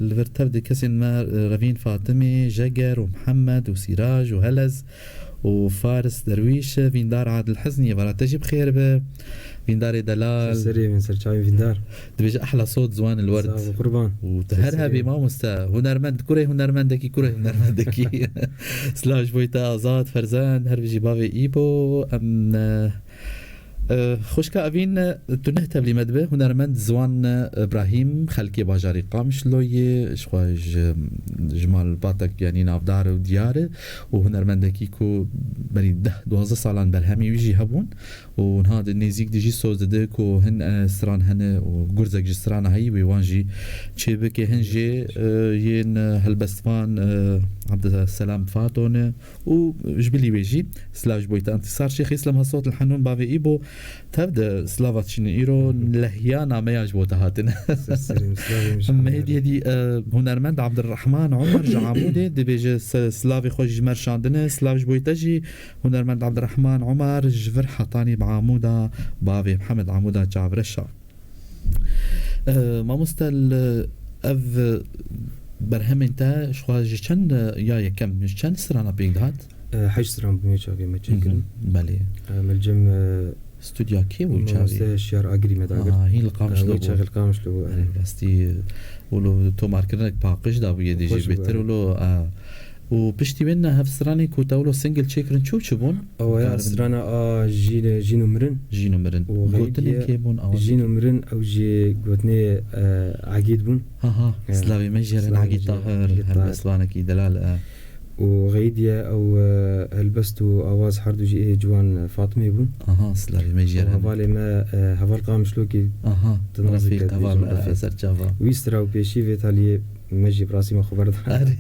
li vir tev di kesên me, e, Revîn Fatimê, Jeger û Mihemed û Sîraj û Helez û Faris Derwîş, vîndar Adil Hiznî, êvara te jî bi xêr be. Vîndarê delal. Ser serê min, ser çavên vîndar. Dibêje, "Ehla sot, ziwan el werd." Sağ ol, qurban. Û tu her hebî mamoste, hunermend, kurê hunermendekî, kurê hunermendekî. Silav ji bo te Azad, Ferzend, her bijî bavê Îbo. Em, e, e, xwişka Evîn, e, tu neh tevlî me dibe, hunermend ziwan, e, Îbrahîm, xelkê bajarê Qamişloyê, ji xwe ji, ji malbatek, yanî navdar û diyar e, û hunermendekî ku berî deh duwazdeh salan berhemî wî jî hebûn. Û niha di nêzîk de jî soz dide ku hin, e, stran hene û gurzek ji strana heyî wê wan jî çêbike. Hin jê, e, yên, e, helbestvan, e, Abdulselam Fato ne û ji bilî wê jî silav ji bo te Entîsar Şêx Îslam Hesot li Henûn bavê Îbo tev de silava çîne îro lehiya nameya ji bo te hatine. Ser serê min, silavê min ji Hemû Hemû yê dî, e, hunermend Abdurrahman Omer ji Amûdê dibêje se-, silavê xwe ji me şandine, silav ji bo te jî. Hunermend Abdurrahman Omer ji vir hetanî bi Amûda, bavê Mihemed Amûda çavreşa. E, mamoste, li ev berhemên te ji xwe ji çend, ya yekem, ji çend strana pêk dihat? E, heşt stran bûne çavê me çêkirin. Hı hı, belê. E, me li cem, e, Studya kê bû çavê? Mamoste Şiyar Agirî me dagir. Ah, hîn li Qamişlo bû. Wê çaxê li Qamişlo bû, erê. Rastî, wilo tomarkirinek paqij dabû yê dî jî bêtir wilo, ah. Û piştî wê ne hevstranê ku te wilo single çêkirin, çi û çi bûn? Ew ya strana a Jîn, Jîn û Mirin. Jîn û Mirin. Gotinên kê bûn, awa Jîn û Mirin, ew jî gotinê, e, Egîd bûn. Ha, ha. Silavê me jê re, Egîd Tahir, helbestvanekî delal, e. Û Xeyîdiye ew, e, helbest û awaz her du jî ê ciwan Fatmê bûn. Aha, silavê me jê re. Û hevalê me, e, heval Qamişlokî. Aha, Refîq heval, e, ser çava. Wî stra û pêşî vê taliyê me jî bi rastî me xwe berda. Erê.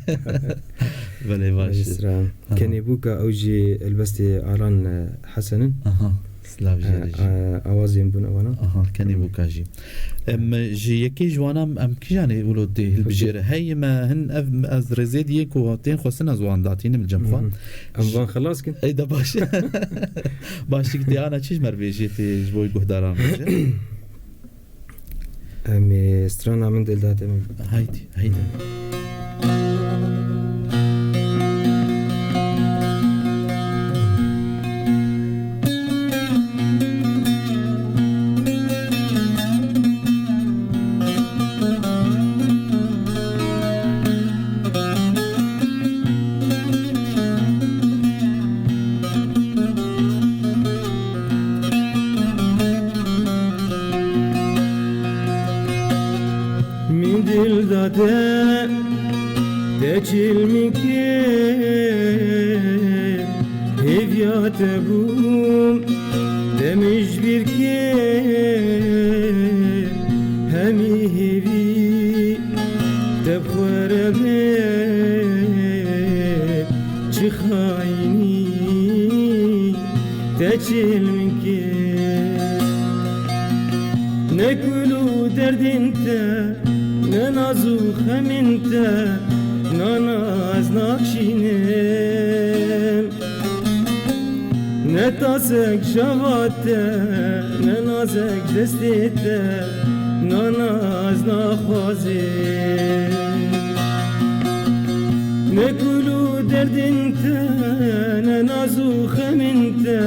Belê, baş e. Sira. Aha. Kenê bûka ew jî helbestê Alan, e, Hesen in. Aha. Silav jê re jî. E, e, awazên bûn ewana. Aha, kenê bûka jî. Em, ji yekê ji wana em, em kîjanê wilo tê hilbijêre? Hey me hin ev, ez rêzê diyê ku tên xwestin ez wan datînim li cem xwe. Hı hı. Em van xelas kin. Ey de baş. Baş, tik tê ana çi ji me re bêjê tê ji bo guhdaran bêje? Em ê strana min dil date min. Haydi, haydi. Min dil date te çil min kir, hêviya te bûm, te min ji bîr kir, hemî hêvî te bi xwe re bê, çi xayînî te çil min kir. Ne kul û derdên te, ne naz û xemên te, nana ez nakşînim. Ne tasek ji ava te, ne nazek ji destê te, nana ez naxwazim. Ne kul û derdên te, ne naz û xemên te,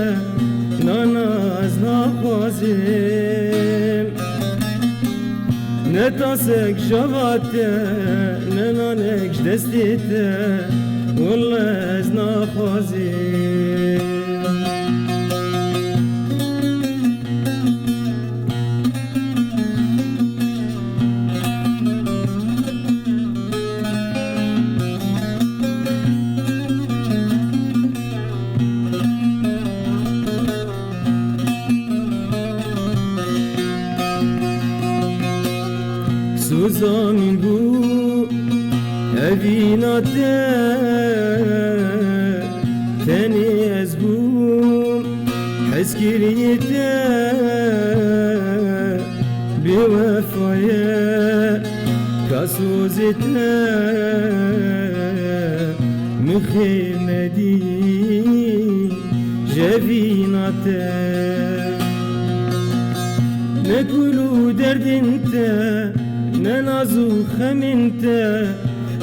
nana ez naxwazim. Ne tasek ji ava te, ne nanek ji destê te, welle ez naxwazim. Soza min bû evîna te, tenê ez bûm hezkiriyê te. Bêwefaye ka sozê te, min xêr nedî ji evîna te. Ne kul û derdên te, ne naz û xemên te,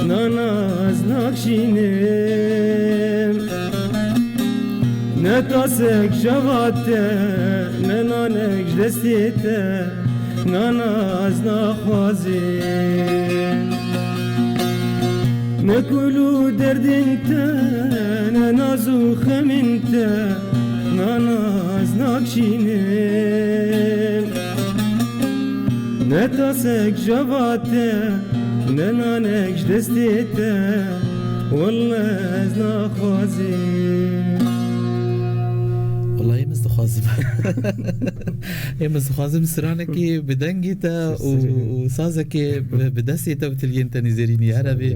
nana ez nakşînim. Ne tasek ji ava te, ne nanek ji destê te, nana ez naxwazim. Ne kul û derdên te, ne naz û xemên te, nana ez nakşînim. Ne tasek ji ava te, ne nanek ji destê te, welle ez naxwazim. Wellahî, em ez dixwazim. Em ez dixwazim stranekî bi dengê te û, û sazekê bi, bi destê te û tiliyên te nîzêrînî erebî.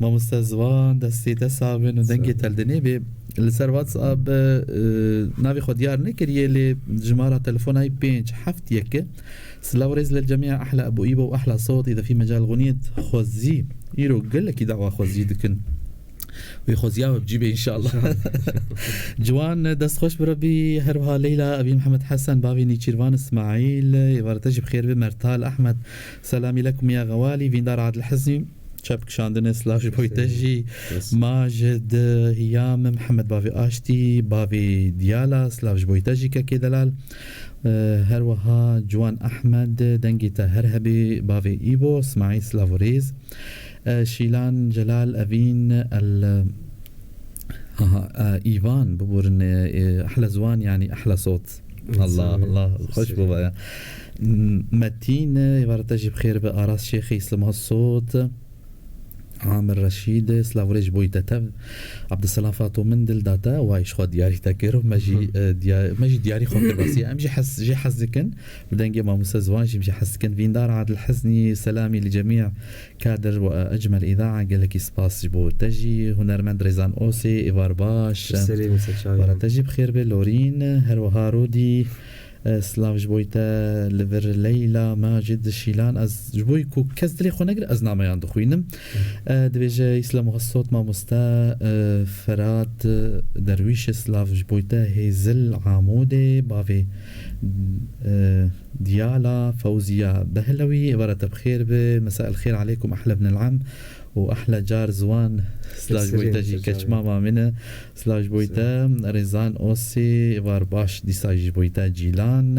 Mamoste Ziwan, destê te sax bin û dengê te li dinê bê. Li ser WhatsApp, e, navê xwe diyar nekiriye, lê jimara telefona yê pênc heft yek. Silav û rêz li cemîa ehla Ebû Îbo û ehla sot, îde fî mecal xwîniyet xwezî. Îro gelekî dawa xwezî dikin. Wê xweziya we bi cî bê înşallah. Ciwan, dest xweş bi Rebî, her wiha Leyla, Evîn Mihemed Hesen, bavê Nîçîrvan Îsmaîl, êvarê te jî bi xêr be, Mertal Ehmed, selamî lekum ya xewalî, vîndar Adil Hizmî, çep kişandine, silav ji bo te jî. Majid Hiyam, Mihemed bavê Aştî, bavê Diyala, silav ji bo te jî kekê delal. Her wiha Ciwan Ehmed, dengê te her hebê, bavê Îbo, Îsmaîl, silav û rêz. E, Şîlan, Celal, Evîn, El, ha, ha, e, Îvan, biborin, e, e, ehla ziwan, yanî ehla sot. Allah, Allah, xweş bû ya. M-, Metîn, e, êvara te jî bi xêr be, Aras Şêxê, Îslima Sot. Amir Reşîd, silav û rêz ji bo te tev. Abdulselam Fato, min dil da te, way ji xwe diyarî te kir û me jî, Hı. e, diya-, me jî diyarî xwe kir basî. Em jî hez, jê hez dikin. Bi dengê mamoste Ziwan jî em jî hez dikin. Vîndar Adil Hiznî, selamî li cemî kadir we ecmel îdaa. Gelekî spas ji bo te jî. Hunermend Rêzan Osê, êvar baş. Serê min ser çavê Wara min. Te jî bi xêr be, Lorîn. Her wiha Rûdî, e, silav ji bo te li vir Leyla Macid Şîlan. Ez ji bo ku kes dilê xwe negire, ez nameyan dixwînim. E, dibêje Îslam Muhassot mamoste, e, Ferat, e, Derwîş, silav ji bo te Hêzil Amûdê, bavê, e, Diyala Fewziya Behlewî, êvara te bi xêr be. Mesa el xêr aleykum, ehle bin el am û ehle car ziwan. Silav ji bo te jî, keç mama min e. Silav ji bo te, Rêzan Osê, êvar baş dîsa jî ji bo te Cîlan.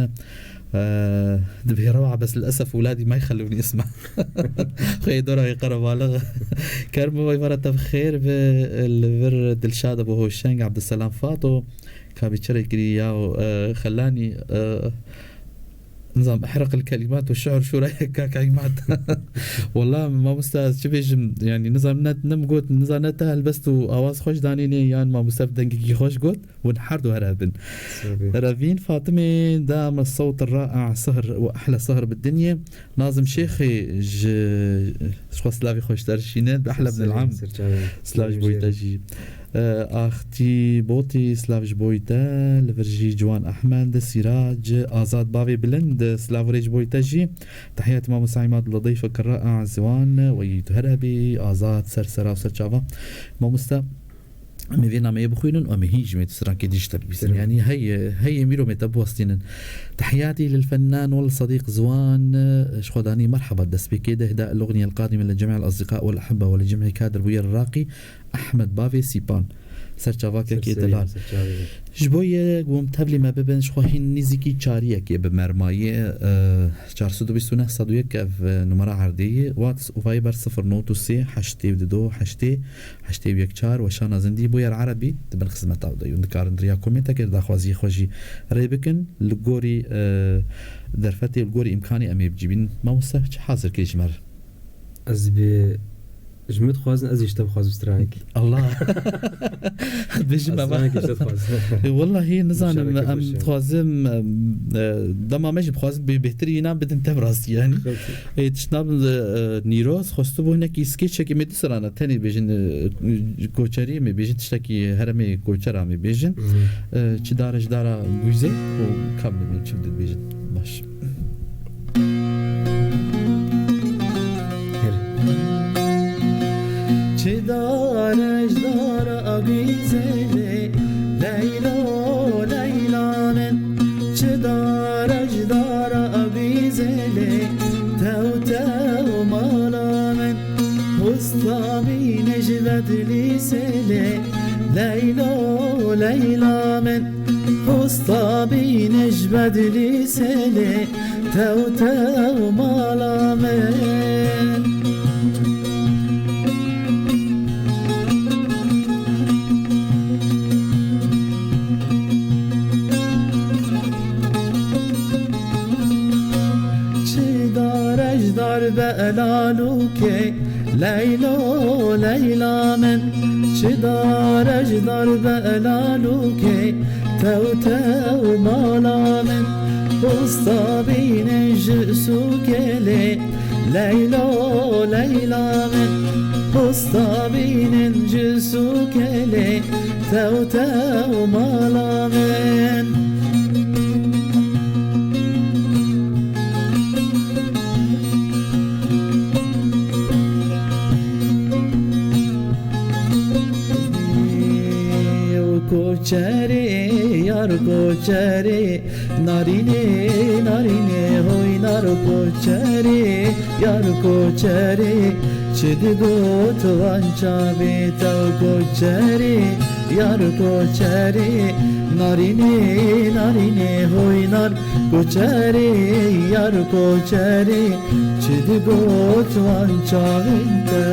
Eee, dibê rewa bes lilesef weladî ma yexelûnî isma. Xwê dora wê qerebalix. Kermo, êvara te bi xêr be, li vir Dilşad Ebu Hoşeng, Abdulselam Fato, ka bî çi rê kirî ya, eee, xelanî, eee, Nizam, احرق الكلمات والشعر شو رأيك كاك عماد؟ Wela mamoste, ez çi bêjim, yanî nizam ne, ne min got, nizam ne te helbest û awaz xweş danînê yan mamoste bi dengekî xweş got, hûn her du here bin. Revîn Fatimê, دام الصوت الرائع سهر وأحلى سهر بالدنيا. Nazim Şêxê ji, ji xwe silavî xweştir şîne, bi ehle bin el am. Silav ji bo te jî. E, Axtî Botî, silav ji bo te, li vir jî Ciwan Ehmed, Sîrac, Azad Bavê Bilind, silav û rêz ji bo te jî. Tehiyatî Mamoste Îmad li dayfek rai'a ziwan, weyî tu here bî, Azad, ser sera û ser çava. Mamoste, em ê vê nameyê bixwînin û em ê hîn ji me tu strankê dî ji te bibîsin. Yanî heye, heye mîro me te biwestînin. تحياتي للفنان والصديق زوان، ji xwe danî merheba destpêkê de, إهداء الأغنية القادمة لجميع الأصدقاء والأحبة ولجميع كادر بوير الراقي. Ehmed Bavê Sîpan. Ser çavakekê delal. Ji bo yê ku em tevlî me bibin, ji xwe hîn nîzîkî çariyekê bi mermayê, e, çar sed û bîst û neh sed û yek ev, e, numara erdê ye. Whats û Viber sifir not û sê heştê û du heştê heştê û yek çar, Weşana Zindî, Bûyer Erebî, di bin xizmeta de yûn dikarin di riya komêntekê de daxwaziyê xwe jî rê bikin. Li gorî, e, derfetê, li gorî îmkanê em ê bicîbîn. Mamoste, çi hazir kirî ji me re? Ez bi, ji min dixwazin, ez jî ji te bixwazim stranek. Allah. Dibêjim Ez ema. Stranek ji te dixwazim. E, wellahî nizanim, Muşareke em xweş e. Dixwazim, em, e, dema me jî dixwazim bê-, bêhtirî înan bidin te bi rastî yanî. Xelkî. E, tişt nabin, e, Nîroz xwestibû hinekî sketchekî me du serana tenê bêjin, e, koçerî me bêjin, tiştekî heremê koçera me bêjin. Mhm. E, çi dare ji dara Gûzê û kam dibêjin, çi dibêjin. Baş. Çi dare ji dara Gûzê lê, Leylo, Leyla min. Çi dare ji dara Gûzê lê, tew tew mala min. Posta bîne ji Bedlîsê lê, Leylo, Leyla min. Posta bîne ji Bedlîsê lê, tew tew mala min. Çi dare ji dar be elalûkê, Leylo, Leyla min. Çi dare ji dar be elalûkê, tew tew mala min. Posta bînin ji sûkê lê, Leylo, Leyla min. Posta bînin ji sûkê lê, tew tew mala min. Koçerê, yar koçerê, narînê, narînê, hoy nar koçerê, yar koçerê, çi digot wan çavê te koçerê, yar koçerê, narînê, narînê, hoy nar koçerê, yar koçerê, çi digot wan çavên te.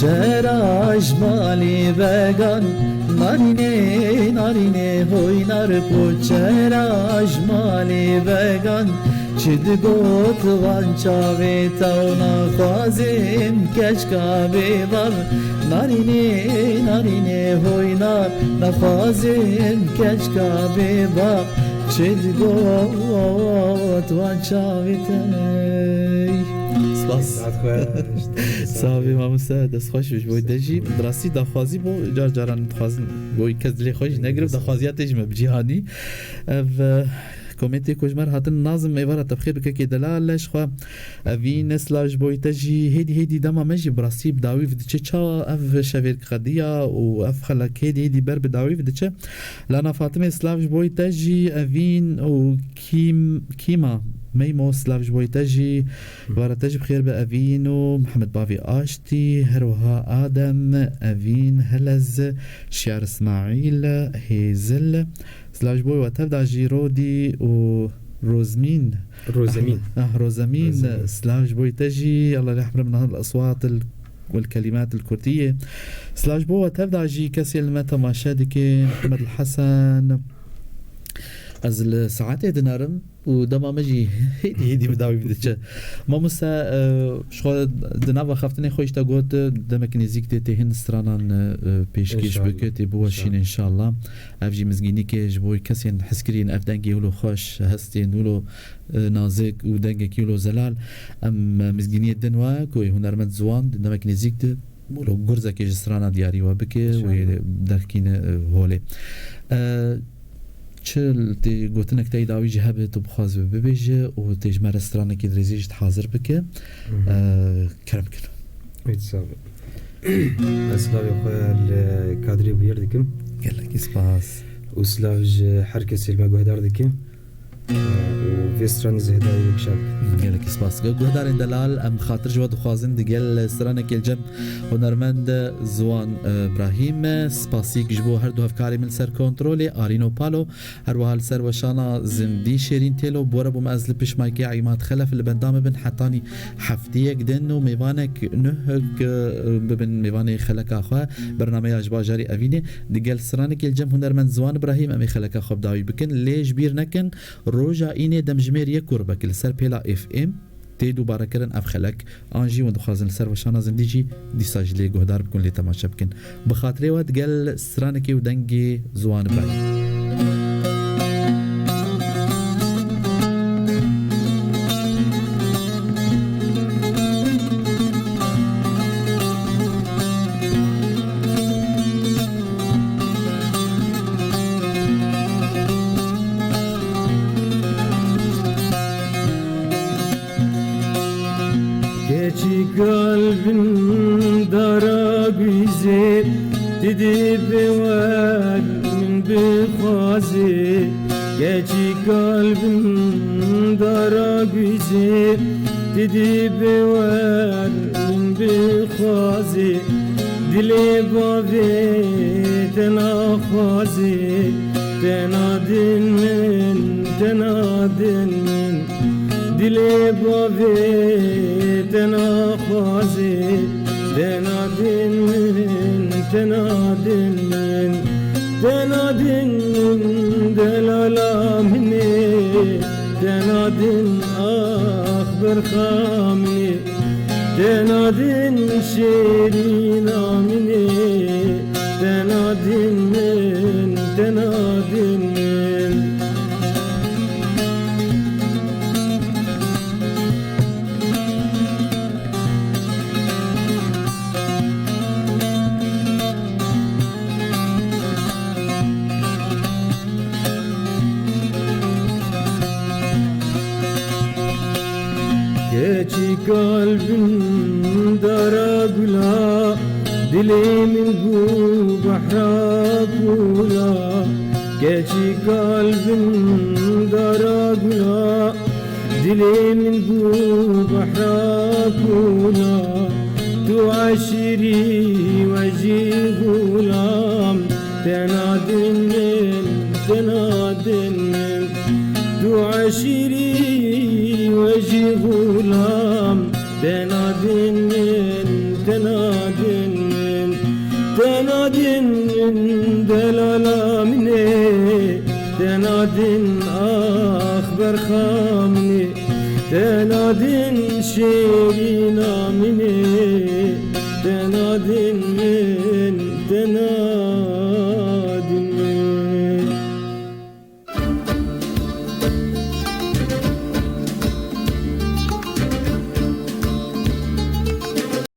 Koçera Ji malê vegan, narînê, narînê, hoy nar poçera ji malê vegan. Çi digot van çavê te û naxwazim keçka bê bav. Narînê, narînê, hoy nar, naxwazim keçka bê bav. Çi digot van çavê te. Spas. Saet xwe. Sax bî mamoste, dest xweş ji bo te jî. Bi rastî daxwazî bû, car caran dixwazin bo kes dilê xwe jî negirib, daxwaziya te jî me bi cî hanî. Ev, e, komentê ku ji me re hatin, Nazim êvara te bi xêr bike kê delal, ji xwe Evîn, silav ji bo te jî. Hêdî hêdî dema me jî bi rastî bi dawî ve diçe, çawa ev şevêrk qediya û ev xelek hêdî hêdî ber bi dawî ve diçe. Lana Fatimê, silav ji bo te jî. Evîn û Kîm-, Kîma Meymo, silav ji bo te jî. Vara te jî bi xêr be Evîn û Mihemed Bavî Aştî, her wiha Adem, Evîn, Helez, Şiyar Îsmaîl, Hêzil. Silav ji bo we tev da jî Rodî û Rozmîn. Rozemîn. Ah, Rozemîn, Rozemîn. Silav ji bo te jî. Allah yahfazek min al aswat el wal kelimat el kurdiye. Silav ji bo we tev da jî kesê li me temaşe dike, Mihemed el Hesen. Ez li saetê dinerim û dema me jî hêdî hêdî bi dawî diçe. Mamoste, e, ji xwe di nava xeftinê xwe jî te got, demek nêzîk tê tê hin stranan, e, pêşkêş bike, tê biweşîne înşallah. Ev jî mizgînîkê ji bo kesên hezkirîn ev dengê wilo xweş, hestên wilo, e, nazik û dengekî wilo zelal. Em, e, mizgîniyê din we ku hunermend ziwan di demek nêzîk de wilo gurzekê ji strana diyarî we bike, wê derxîne, e, holê. E, çi tê gotinek te yê dawî jî hebe tu bixwazî bibêje û tê ji me re stranekê dirêzî jî hazir bike. E, kerem kir. Êt sabe. Ez silavê xwe li kadrê bûyer dikim. Gelekî spas. Û silav ji her kesê li me guhdar dikim. Û vê stranê zêdayî wek şev. Gelekî spas. Ge-, guhdarên delal, em xatir ji we dixwazin digel stranekê li cem hunermend Ziwan, e, Brahîm. Spasîk ji bo her du hevkarê min li ser kontrolê, Arîn û Palo. Her wiha li ser weşana zindî Şêrîn Têlo, bore bûm ez li pişt maykê Îmad Xelef li benda me bin hetanî heftiyek din û mêvanek nuh, e, bibin mêvanê xeleka xwe. Bernameya ji bajarê Evînê digel stranekê li cem hunermend Ziwan Brahîm em ê xeleka xwe bi dawî bikin. Lê ji bîr nekin, roja Înê demjimêr yek û ribek li ser pêla F M tê dubarekirin ev xelek. An jî hûn dixwazin li ser weşana zindî jî dîsa jî lê guhdar bikin, lê temaşe bikin. Bi xatirê we digel stranekê û dengê Ziwan Brahîm. Keçî kalbin dara güzê, didi biwer min bixwazê. Keçî kalbin dara güzê, didi biwer min bixwazê. Dilê bavê te naxwazê, te nadin min, te nadin min. Dilê bavê te naxwazê, te nadin min, te nadin min. Te nadin min delala min ê, te nadin ax berxa min ê. Te nadin şêrîna min ê, te nadin min, te nadin min. Keçî kalbin dara gula, dilê min bû behra kula. Keçî kalbin dara gula, dilê min bû behra kula. Tu eşîrî we jî xulam, te nadin min, te nadin min. Tu eşîrî we jî xulam, te nadin min, te nadin min. Tenadin min delala min ê, tenadin ax berxa min ê, tenadin şêrîna min ê, tenadin min, tenadin.